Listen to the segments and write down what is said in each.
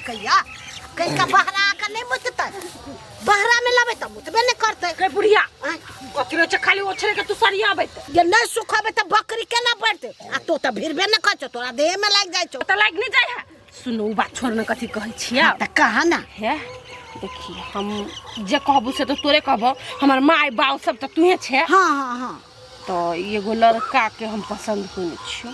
देलकै या कनिका बहरा के नहि मुततै, बहरा में लेबै तऽ मुतबे नहि करतै। गे बुढ़िया, आँय, कथी रहै छै खाली ओछरे के तू सरियाबैत? जे नहि सुखबै तऽ बकरी केना बढ़तै? आ तू तऽ भिड़बे नहि करै छौ, तोरा देहे में लागि जाइ छौ। तऽ लागि नहि जाइ है। सुनू, ओ बात छोड़ ने, कथी कहै छियै? तऽ कहा ना। हे देखी, हम जे कहबो से तऽ तोरे कहबो, हमर माय बाप सब तऽ तुहे छै। हाँ हाँ हाँ। तऽ एगो लड़का के हम पसंद केने छियो।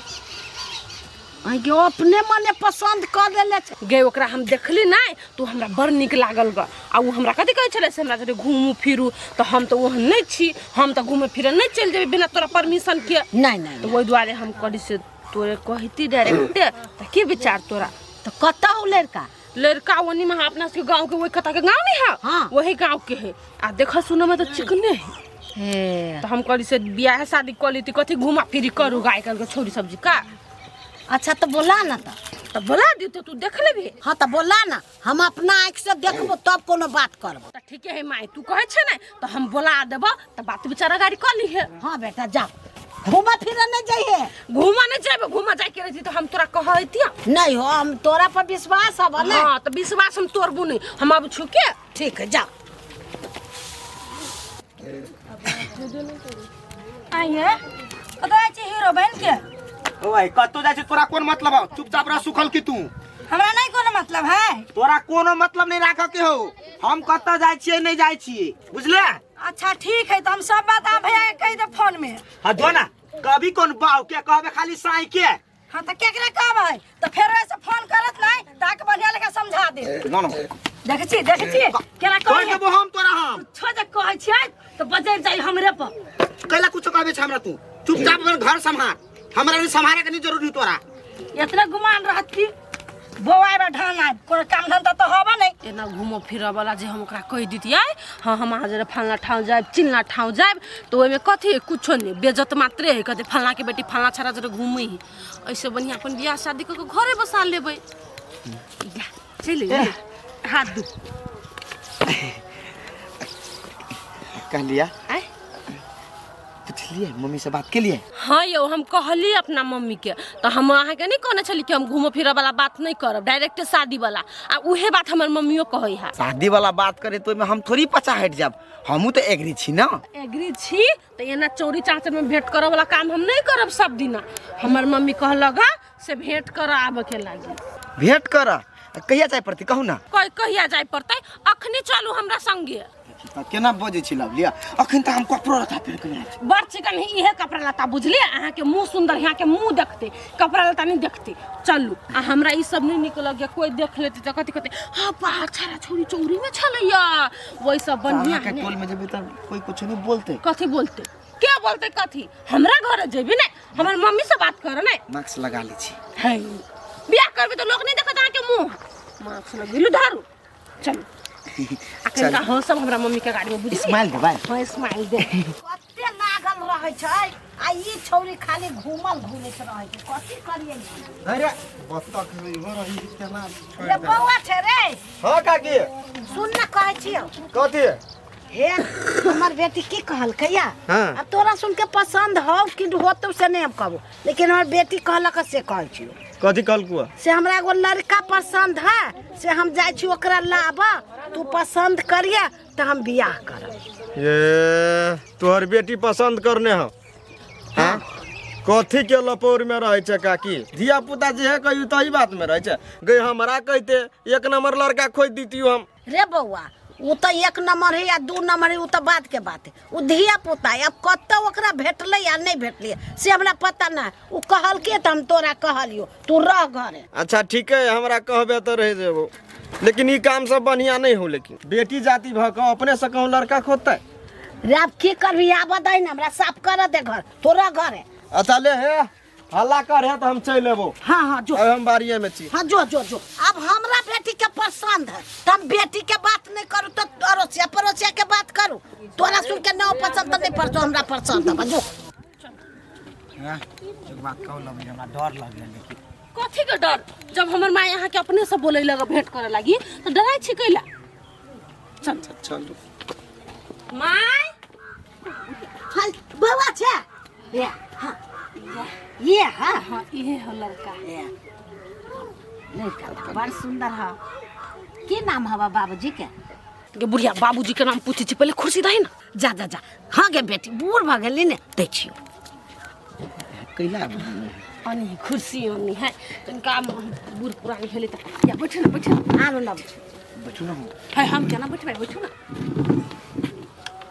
आँय, अपने मने पसंद कर लेले छै? गे, ओकरा हम देखली नहि तऽ हमरा बड़ नीक लागल ग। आ ओ हमरा कथी कहै छलै से हमरा जरे घूमू फिरू, तऽ हम तऽ ओहन नहि छी, हम तऽ घूमे फिरे नहि चलि जेबै बिना तोरा परमिशन के। नहि नहि। तऽ ओहि दुआरे हम कहली से तोरे कहती डायरेक्ट, तऽ की विचार तोरा? तऽ कतऽ हो लड़का? लड़का ओनी में अपना सबके गाँव के, ओहि कतऽ के गाँव नहीं है? हाँ। वही गाँव के है, आ देख सुनो में तऽ चिकने है। हे। तऽ हम कहली से बियाह शादी कऽ ली, कथी घुमा फिरी करू आइ काल्हि के छोरी सब्जी का। अच्छा, तऽ बोला ना। तऽ तऽ बोला दियौ तऽ तू देख लेबही। हाँ, तऽ बोला ना, हम अपना आँखि से देखबो तब कोनो बात करबो। तऽ ठीके है माय, तू कहै छै ने तऽ हम बोला देबो, तऽ बात विचार अगाड़ी कऽ लीहे। हाँ बेटा, जा, घूमा फिरे नहीं जाइए। घूमा नहीं जेबे, घूमा जाके रहती तऽ हम तोरा कहतिया। नहीं हो, हम तोरा पर विश्वास हब ने। हाँ, तऽ विश्वास हम तोड़बू नहीं, हम अब छुके। ठीक है, जा। आइए, कतऽ जाइ छी हीरो बनि के? ओ भाई, कतौ जाइ छै तोरा कोन मतलब हौ? चुपचाप रह सुखल की तू। हमरा नहीं कोनो मतलब है। तोरा कोनो मतलब नहीं राखऽ के हो, हम कतऽ जाइ छियै नहीं जाइ छियै, बुझले? अच्छा ठीक है, तो हम सब बात आप भैया के कह दे फोन में। हाँ, जो ना, कभी कोन बाव के कहबे, खाली साई के। हाँ, तो केकरा कहबै तो फेर ऐसे फोन करत नहीं, ताके बढ़िया लेखा समझा दे। ना ना। देखै छी, देखै छी केना कह कहै। देबो हम तोरा हम। छो जे कहै छियै तऽ बजरि जाइ हमरे पर। कैला कुछो कहबे छै हमरा? तू चुपचाप अपन घर सम्हार, हमरा नहीं सम्हारे के नहीं जरूरी तोरा। इतना गुमान रहत कि बौआ बा ढान आबि कोनो काम धंधा तऽ होबा नहीं। एना घूमऽ फिरऽ वाला जे हम ओकरा कहि दितियै, हाँ हम अहाँ जरे फलना ठाउँ जायब, चिलना ठाउँ जायब, तऽ ओहिमे कथी है? कुछो नहि, बेजत मात्रे है। कहते फलना के बेटी फलना छड़ा जरे घूमै है। ऐसे बढ़िआँ अपन बियाह शादी कऽ के घरे बसा लेबै। या, चलि अइयै। हाथ दू। कहलिया। आँय? पुछलिए मम्मी से, बात केलिए? हाँ यौ, हम कहली अपना मम्मी के, तऽ हम अहाँके नहि कहने छली कि हम घूमऽ फिरऽ वाला बात नहि करब, डायरेक्ट शादी वाला, आ उहे बात हमर मम्मियो कहै है। शादी वाला बात करे तो ओहिमे हम थोड़ी पचा हटि जाब, हमहूँ तऽ एग्री छी ना। एग्री छी तऽ एना चोरी चाचर में भेंट करऽ वाला काम हम नहि करब सब दिना। हमर मम्मी कहलक हँ से भेंट करऽ आबऽ के लागी। भेंट कर कहिया जाय पड़तै, कहू ना? कहिया जाय पड़तै? अखनी चलू हमरा संगे। तऽ केना बजै छी लवलिया, अखन तऽ हम कपड़ो लत्ता पहिर के आयल छी। बड़ चिकन है इहे कपड़ा लत्ता, बुझलिए? अहाँके मुँह सुंदर है, अहाँके मुँह देखते कपड़ा लत्ता नहीं देखते। चलू, आ हमरा ई सब नहीं नीक लगैया, कोई देख लेते तऽ कथी कहते? हाँ बा, छड़ा छोरी चौरी में छलैया, वही सब बढ़िया अहाँके है ने। टोल में जेबै तऽ कोई कुछ नहीं बोलते? कथी बोलते, के बोलते कथी? हमरा घर जेबी नहीं, हमर मम्मी से बात कर नहीं। मास्क लगा लै छी। है, बियाह करबे तऽ लोग नहीं देखत अहाँके मुँह, मास्क लगेलू, धारू, चलू। आ कनिका हँ सब हमरा मम्मी के गाड़ी में, बुझली? स्माइल देबै। हाँ, स्माइल दे। कते लागल रहै छै आ ई छौरी खाली घूमल घूमैत रहै छै, कथी करियै? अरे बत्तख इहो रही केना। रे बौआ छै रे। हाँ काकी। सुन न, कहै छियौ। कथी? हे, हमर बेटी की कहलकै या? हाँ। अब तोरा सुन के पसंद हो कि होतौ से नहीं हम कहबो, लेकिन हमर बेटी कहलक से कहै छियौ। कथी कहलकू? से हमरा एगो लड़का पसंद है, से हम जाइ छी ओकरा लाबऽ, तू पसंद करिए तऽ हम बियाह करब। ये तोहर बेटी पसंद करने हो? हाँ, कथी के लपौर में रहै छै काकी, धिया पुता जे है कहियो तही बात में रहै छै। गई हमरा कहते एक नंबर लड़का खोज दितियो हम। रे बौआ, ओ तऽ एक नंबर है या दू नंबर है, ओ तऽ बात के बात है, ओ धिया पुता है। अब कतऽ ओकरा भेटलै या नहि भेटलै से हमरा पता नहि, ओ कहलकै तऽ हम तोरा कहलियौ, तू रह घरे। अच्छा ठीक है, हमरा कहबे तऽ रह जेबो, लेकिन ई काम सब बढ़िया नहीं हो, लेकिन बेटी जाति भऽ कऽ अपने से कहूँ लड़का खोजतै? रे आब की करबी, आबऽ दही ने, हमरा साफ करऽ दे घर, तू रह घरे। अच्छा ले, हे हल्ला कर है तऽ हम चलि एबो। हाँ हाँ, जो। अब हम बाड़िए में छी। हाँ, जो जो जो। अब हमरा बेटी के पसंद है तो हम बेटी के बात नहीं करू तो अड़ोसिया पड़ोसिया के बात करू? तोरा सुन के न पसंद तो नहीं पड़तो, हमरा पसंद है, जो। एक बात कहू लवली, हमरा डर लगलै लेकिन। कथी के डर? जब हमर माय अहाँके अपने से बोले लगे, भेंट करे लागी, तऽ डराइ छी कैला? चल। चलू। माय। हाँ, बौआ छै ये, हाँ ये, हाँ। हाँ, इहे हो लड़का। ये। लड़का तऽ बड़ सुन्दर है। की नाम हवा बाबूजी के? गे बुढ़िया, बाबूजी के नाम पूछै छी, पहिले कुर्सी दही ना। जा जा जा। हाँ गे बेटी, बूढ़ भऽ गेली ने, दै छियौ। कैला? अनि कुर्सी अनि है तनिका बूढ़ पुरानी भेलै तऽ। या बैठू ना, बैठू ना। आरो लब। बैठू ना। है, हम केना बैठबै? बैठू ना।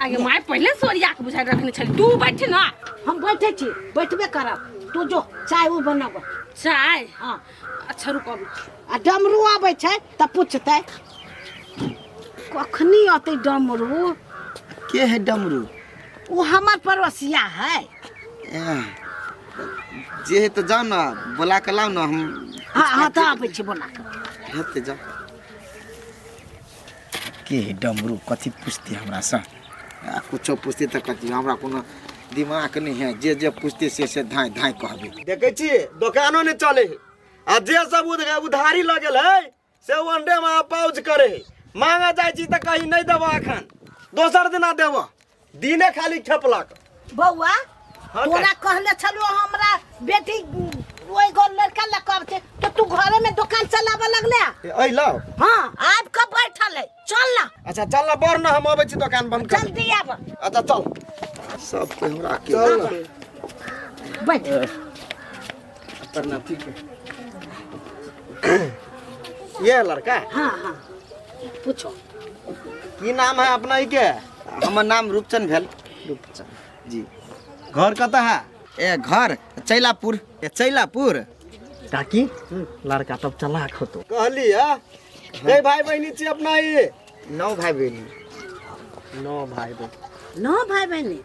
आगे माय, पहिले सोरिया के बुझाइ रखने छली। तू बैठ ना। हम बैठे छी, बैठबे करब। तू जो चाय उ बनाब। चाय? हाँ। अच्छा रुक, अबै छी। आ डमरू अबै छै तऽ पुछतै कखनी अतै डमरू। के है डमरू? ओ हमर पड़ोसिया है। एह, जे है तऽ जाउ ने, बोला के लाउ ने हम। हाँ हाँ, तऽ अबै छी बोला कऽ। हेतै, जाउ। के है डमरू? कथी पूछते हमरासँ? आ कुछो पूछते तऽ कथी, हमरा कोनो दिमाग नहि है। जे जे पूछते से से धाँइ धाँइ कहबै। देखै छी, दोकानो नहि चले है आ जे सब उधारी लगल है से ओ अंडे में पाउज करे है। मांगा जाइ छी तऽ कहीं नहि देबऽ, एखन दोसर दिना देबऽ। दिने खाली खेपलक। बौआ। हाँ। तोरा कहले छलू हमरा बेटी ओहि गो लड़का लऽ कऽ आबै छै, तऽ तू घरे में दोकान चलाबऽ लगले। अइ लाउ। हाँ, आबि कऽ बैठल है। चल ना। अच्छा चल ना, बढ़ ना, हम अबै छी दोकान बंद कर। जल्दी आब। अच्छा चल। सबके हमरा के चल ना। बैठ। प्रणाम। ठीक है, ये लड़का? हाँ हाँ, पूछो। की नाम है अपना ई के? हमर नाम रूपचंद भेल। रूपचंद। जी। घर कतऽ है? ए, घर चैलापुर। ए, चैलापुर। काकी, लड़का तब चलाक होतो। कहली है, कई भाई बहिनी छी अपना ई? 9 भाई बहिनी। 9 भाई बहिन। 9 भाई बहिनी।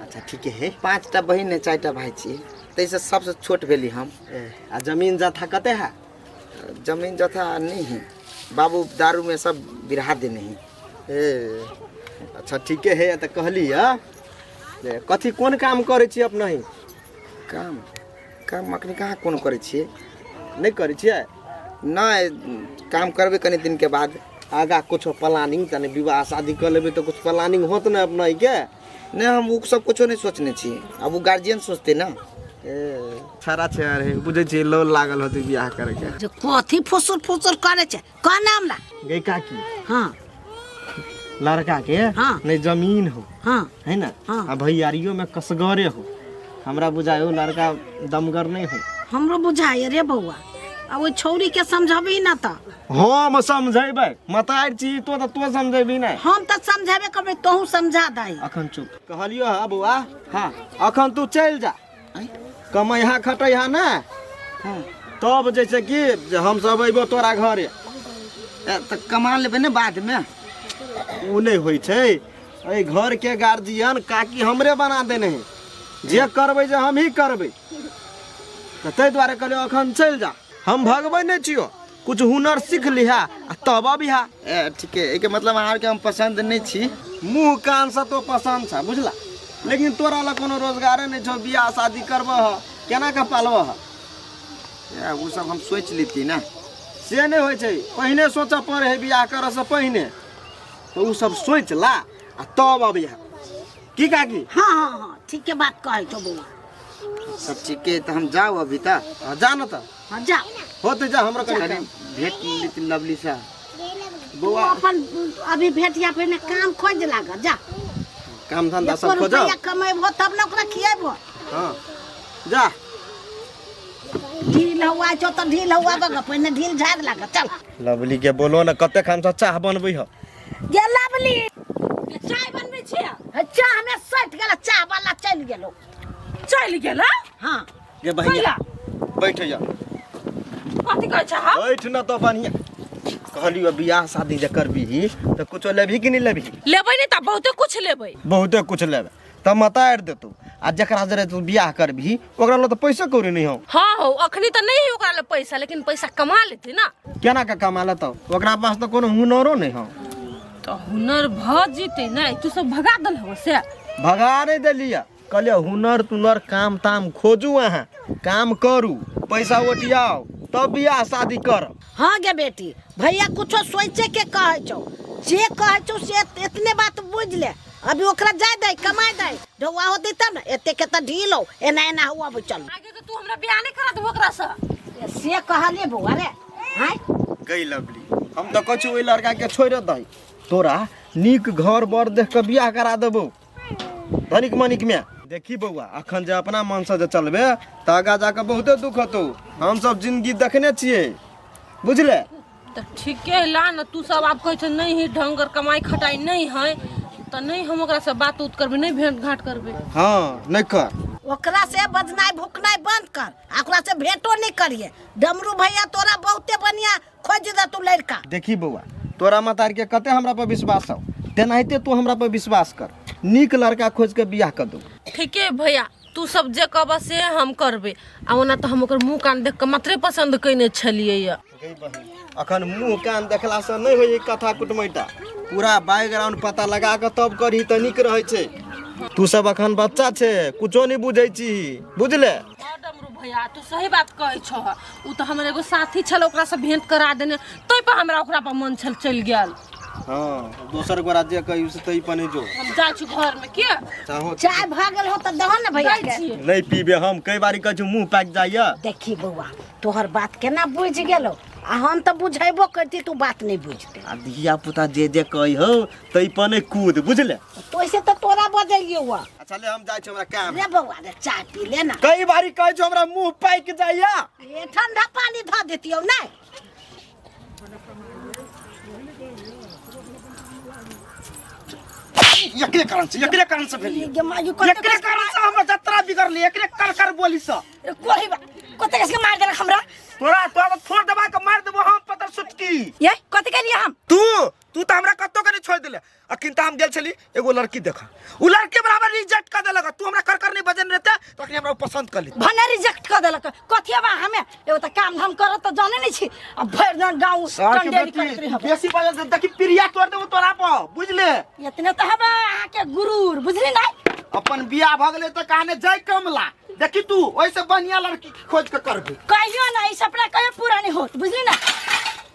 अच्छा ठीक है। 5टा बहिन है, 4टा भाई छी, ताहिसँ सबसँ छोट भेली हम। ए, आ जमीन जथा कते है? जमीन जथा नहीं है, बाबू दारू में सब बिरहा देने है। ए अच्छा ठीके है। तऽ कहली है जे कथी कोन काम करै छी अपना ही? काम काम अखनी कहाँ कोनो करै छियै। नहि करै छियै? नहि, काम करबै कनि दिनके बाद। आगा कुछो प्लानिंग तनी, विवाह शादी कऽ लेबै तऽ कुछ प्लानिंग होत ने अपना ही के? नहि, हम ओ सब कुछो नहि सोचने छी, आब ओ गार्जियन सोचते ने। ए छड़ा छै अरे, बुझै छियै लोल लागल होतै बियाह करैके। जे कथी फुसुर फुसुर करे छै, कह नाम ला। गई काकी। हाँ। लड़का के हाँ। नहीं जमीन हो, हाँ। है ना? हाँ। आ भैयारियो में कसगरे हो। हमरा बुझायो लड़का दमगर नहीं हो। हमरो बुझाय रे बौआ, आ ओहि छौरी के समझबही ना तऽ। हम समझेबै मतार छी तो, तऽ तो समझेबी नहीं? हम तऽ समझेबे करबै, तोहू समझा दही। अखन चुप। कहलियो हा बौआ। हाँ। अखन तू चलि जा, कमैहा खटैहा ना। हाँ। तब जैसे कि जे हम सब अयबो तोरा घरे। ए, तऽ कमा लेबै ने बादमे। उ नहि होइ छै। एहि घर के गार्जियन काकी हमरे बना देने है, जे करबै जे हम ही करबै। तऽ ताहि दुआरे कहलियौ अखन चलि जा, हम भगबै नहि छियौ। कुछ हुनर सीख लिहा आ तब अबिहा। ए ठीक है, एहिके मतलब अहाँके हम पसन्द नहि छी? मुँह कानसँ तो पसन्द छ बुझला, लेकिन तोरा लग कोनो रोजगारे नहि छौ। बियाह शादी करबह, केना कऽ पालबह? ए, ओ सब हम सोचि लेती ने। से नहि होइ छै, पहिने सोचऽ पड़ै है बियाह करऽसँ पहिने। तऽ उ सब सोचि ला आ तब अबिहा। की काकी? हाँ हाँ हाँ, ठीके बात कहै छौ बौआ। सब ठीके है, तऽ हम जाउ अभी तऽ? हाँ, जा न तऽ। हाँ जा। होतै, जा। हमरो कनि कनि काम। भेट लेती लवली से। तू बौआ अपन अभी भेटिया, पहिने काम खोज लाग जा। काम धंधा एको सब खोजऽ। रुपैआ कमेबहो तब ने ओकरा खिएबहो। हाँ जा। ढील हुआ छौ तऽ ढील हुआ बग, पहिने ढील झाड़ लाग, चल। लवली के बोलो ने, कतेक हमसब चाह बनबै ह। गे लवली। चाय बनबै छियै। हे, चाह में सटि गेल, चाह वाला चलि गेलो। चलि गेल? हाँ। गे बहिया, बैठ जा। कथी कहै छै हम? बैठ न तऽ बढ़िया। कहलियो बियाह शादी जे करबीही तऽ कुछो लेबही कि नहि लेबही? लेबै नहि तऽ बहुते कुछ लेबै। बहुते कुछ लेबै तऽ मतारि देतौ। आ जकरा जरे तू बियाह करबही ओकरा लग तऽ पैसो कौड़ी नहि हौ। हाँ हो, अखनी तऽ नहीं है ओकरा लग पैसा, लेकिन पैसा कमा लेतै ना। केना के कमा लेतौ? ओकरा पास तऽ कोनो हुनरो नहि हौ। तऽ हुनर भऽ जेतै ने। तू सब भगा देलहो से? भगा नहि देलियै, कहलियै हुनर तुनर काम ताम खोजू, अहाँ काम करू, पैसा ओटियाउ, तब बियाह शादी करब। हाँ गे बेटी, भैया कुछो सोचे के कहै छौ। जे कहै छौ से एतने बात बुझ ले। अभी ओकरा जाय दे, कमाय दे, ढौआ होतै तब ने। एते के तऽ ढील हो, एना एना हुआ चल। आगे तऽ तू हमरा बियाह नहि करा देबो ओकरा से? से कहलियै बौआ रे। आँय गई लवली, हम तऽ कहै छी ओहि लड़का के छोड़ि दही, तोरा नीक घर बर देख कऽ बियाह करा देबौ धनिक मनिक में। देखी बौआ, अखन जे अपना मनसँ जे चलबे तऽ आगाँ जाकऽ बहुते दुख हेतौ। हमसब जिंदगी देखने छियै, बुझले? तऽ ठीके है, ला ने तू सब आब कहै छै नहि है ढंगर कमाई खटाई नहि है तऽ नहि हम ओकरासँ बात उत करबै, नहि भेंट घाट करबै। हँ, नहि कर। ओकरा से बजनाइ भुकनाइ बंद कर आ ओकरा से भेंटो नहीं करिए। डमरू भैया तोरा बहुते बढ़िया खोज दे तू लड़का। देखी बौआ, तोरा मतार के कते हमरा पर विश्वास हौ, तेनाहिते तू हमरा पर विश्वास कर, नीक लड़का खोज के बियाह कर दू। ठीके भैया, तू सब जे कहबह से हम करबै। आ ओना तऽ हम ओकर मुँह कान देख कऽ मात्रे पसन्द कयने छलियै यऽ। गई बहिन, अखन मुँह कान देखलासँ नहि होइ कथा कुटमैटा, पूरा बैकग्राउंड पता लगा कऽ तब करही तऽ नीक रहै छै। तू सब अखन बच्चा छै, कुछो नहि बुझै छी, बुझले? हँ डमरू भैया, तू सही बात कहै छह। ओ तऽ हमर एगो साथी छल, ओकरासँ भेंट करा देने, ताहि पर हमरा ओकरा पर मन छल चलि गेल। हँ, दोसर गोरा जे कही से तै पर नहि जो। हम जाइ छी घरमे के चाहो चाय भऽ गेल हो तऽ दहो ने भैया जाइ के। छियै। नहि पीबे हम, कई बारी कहै छी मुँह पाकि जाइए। देखी बौआ, तोहर बात केना बुझि गेलो, आ हम तऽ बुझेबो करती, तू बात नहीं बुझते। आ धिया पुता जे जे कहै हौ तै पर नहि कूद, बुझले? तो ऐसे तऽ तोरा बजलियो हुआ। अच्छा ले, हम जाइ छी, हमरा काम रे बौआ रे, चाय पी ले ना। कई बारी कहै छी हमरा मुँह पाकि जाइए। ए ठंडा पानी धऽ देतियौ नहीं। एकरे कारण से, एकरे कारण से भेलियै। गे मायू, कते एकरे कारण से हमर जतरा बिगड़लै, एकरे कर कर बोली से। कोही बा कते कस के मार देलक हमरा। तोरा तोरा तऽ छोड़ देबा के मार देबो हम पतर सुटकी। ये कते के लिए हम? तू तू तऽ हमरा कतौ के नहीं छोड़ देले। अखन तऽ हम गेल छली एगो लड़की देख, उ लड़की बराबर रिजेक्ट कर देलक। तू हमरा कर कर नहीं बजन रहते तो अखनी हमरा उ पसंद कर लेते। भने रिजेक्ट कर देलक कथी बा? हमे एगो तऽ काम धाम करत तऽ जाने नहीं छी, आ भरि दिन गाँव चंडेली करैत रहब। बेसी बजल तऽ देखी प्रिया तोड़ देबो तोरा पर, बुझले? इतने तऽ हबे अहाँके गुरूर, बुझली नहीं? अपन बियाह भऽ गेलै तऽ कहने जय कमला, देखी तू ओहिसे बढ़िया लड़की खोज के करबे। कहियो ना ई सपना कहियो पूरा नहीं होत, बुझली ना?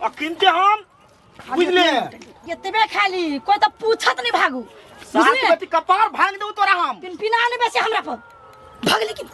अखन ते हम बुझले एतबे खाली कोई तऽ पूछत नहीं भागू, सात बुझली? बेटी कपार भांग देबो तोरा हम। पिनपिना नहीं बेसी हमरा पर भगली की।